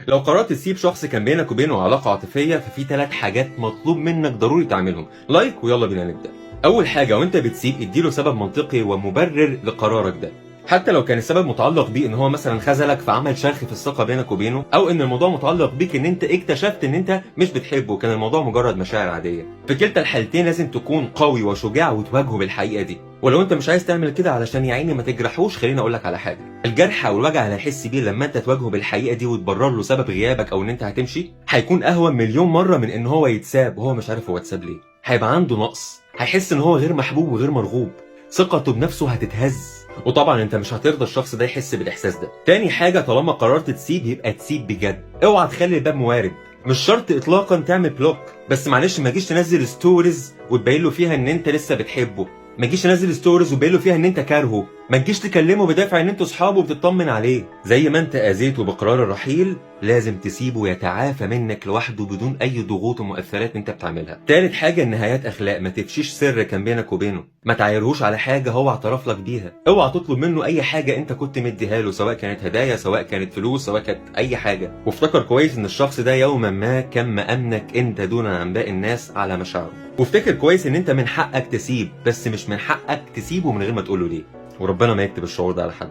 لو قررت تسيب شخص كان بينك وبينه علاقة عاطفية، ففي 3 حاجات مطلوب منك ضروري تعملهم. like ويلا بينا نبدأ. أول حاجة، وانت بتسيب اديله سبب منطقي ومبرر لقرارك ده، حتى لو كان السبب متعلق بيه ان هو مثلا خذلك فعمل شرخ في الثقة بينك وبينه، او ان الموضوع متعلق بيك ان انت اكتشفت ان انت مش بتحبه، كان الموضوع مجرد مشاعر عاديه. في كلتا الحالتين لازم تكون قوي وشجاع وتواجهه بالحقيقة دي. ولو انت مش عايز تعمل كده علشان يا عيني ما تجرحوش، خليني اقول لك على حاجه: الجرح او الوجع اللي هيحس بيه لما انت تواجهه بالحقيقة دي وتبرر له سبب غيابك او ان انت هتمشي، هيكون اهون مليون مرة من ان هو يتساب وهو مش عارف هو اتساب ليه. هيبقى عنده نقص، هيحس ان هو غير محبوب وغير مرغوب، ثقته بنفسه هتتهز، وطبعا انت مش هترضى الشخص ده يحس بالاحساس ده. تاني حاجه، طالما قررت تسيب يبقى تسيب بجد، اوعى تخلي الباب موارب. مش شرط اطلاقا تعمل block، بس معلش ما تجيش تنزل stories وتبين له فيها ان انت لسه بتحبه، ما تجيش تنزل stories وتبين له فيها ان انت كارهه، ما تجيش تكلمه بدافع ان انتوا اصحابه وبتطمن عليه. زي ما انت اذيته بقرار الرحيل، لازم تسيبه يتعافى منك لوحده بدون اي ضغوط ومؤثرات انت بتعملها. تالت حاجه، النهايات اخلاق. ما تفشيش سر كان بينك وبينه، ما تعايرهوش على حاجة هو اعترف لك بيها، اوعى تطلب منه اي حاجة انت كنت مديها له، سواء كانت هدايا، سواء كانت فلوس، سواء كانت اي حاجه. وافتكر كويس ان الشخص ده يوما ما كان مأمنك انت دونا عن باقي الناس على مشاعره. وافتكر كويس ان انت من حقك تسيب، بس مش من حقك تسيبه من غير ما تقوله ليه. وربنا ما يكتب الشعور ده على حد.